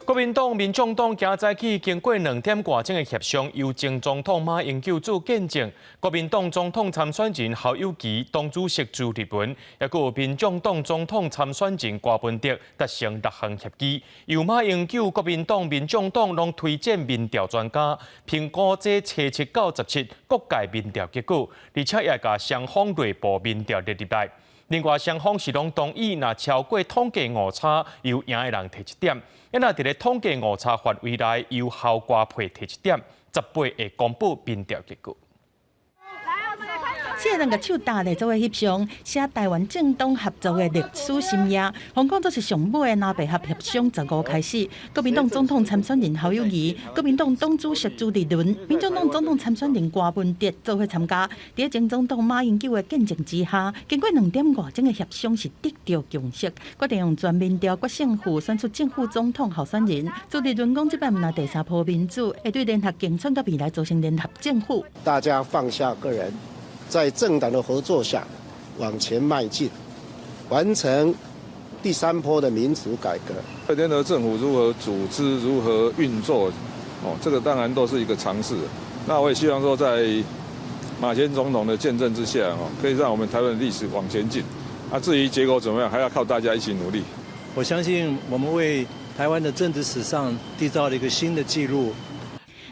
國民黨、民眾黨今早起經過2點外鐘的協商，由前總統馬英九做見證。國民黨總統參選人侯友宜、黨主席朱立倫，抑閣有民眾黨總統參選人柯文哲達成六項協議。由馬英九、國民黨、民眾黨攏推薦民調專家評估這初七到十七各界民調結果，而且也共雙方內部民調列入來。另外，雙方是攏同意，若超過統計誤差，由贏的人提一點；若佇咧統計誤差範圍內，由侯柯配提一點。18會公布民調結果。四个人共手搭咧做伙翕相，寫台灣政黨合作的歷史新頁。予人講做是上尾的藍白合協商15開始，國民黨總統參選人侯友宜、國民黨黨主席朱立倫、民眾黨總統參選人柯文哲做伙參加。佇前總統馬英九的見證之下，經過2點外鐘的協商是得著共識，決定用全民調決勝負選出正副總統候選人。朱立倫講，這擺毋但第三波民主，會對聯合競選佮未來組成聯合政府。大家放下個人，在政黨的合作下往前邁進，完成第三波的民主改革。聯合政府如何組織、如何運作，哦，這個當然都是一個嘗試。那我也希望說，在馬前總統的見證之下，哦，可以讓我們台灣的歷史往前進。啊，至於結果怎麼樣，還要靠大家一起努力。我相信我們為台灣的政治史上締造了一個新的紀錄。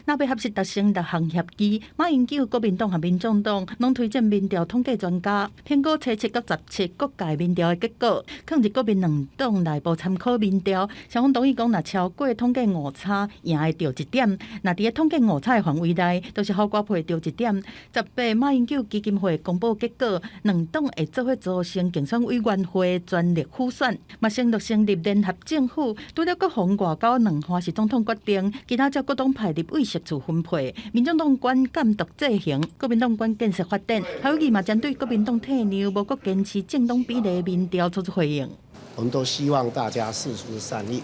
藍白合是達成六項協議，馬英九、國民黨和民眾黨攏推薦民調統計專家評估初七佮十七各界民調的結果，囥佇國民兩黨內部參考民調，雙方同意講，若超過統計誤差，贏的著一點；若佇咧統計誤差的範圍內，就是侯柯配著一點。18馬英九基金會公布結果，兩黨會做伙組成競選委員會，全力輔選，嘛承諾成立聯合政府。除了國防外交兩項是總統決定，其他照各黨派立委席次分配，民眾黨管監督制衡，國民黨管建設發展。侯友宜嘛針對國民黨退讓，無閣堅持政黨比例民調作出回應。我們都希望大家釋出善意，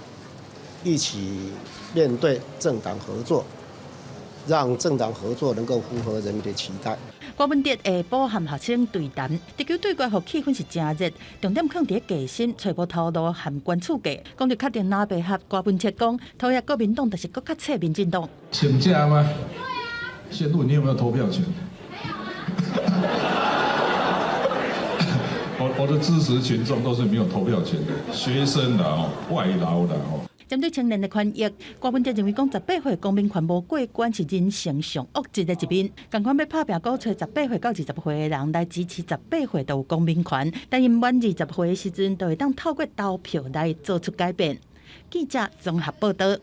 一起面對政黨合作，讓政黨合作能夠符合人民的期待。柯文哲下晡和學生對談，特區對決予氣氛是誠熱，重點囥佇咧加薪、揣無頭路和關厝價。講著確定藍白合，柯文哲講，投予國民黨就是閣較切民進黨。請假嗎？先問你有沒有投票權？我的支持群眾都是沒有投票權的學生啦、哦，外勞啦、哦。針對青年的權益，柯文哲認為講18歲公民權無過關是人生上惡質的一面。仝款欲拍拚鼓吹18歲到20歲的人來支持十八歲就有公民權，但𪜶滿20歲的時陣，就會當透過投票來做出改變。記者綜合報導。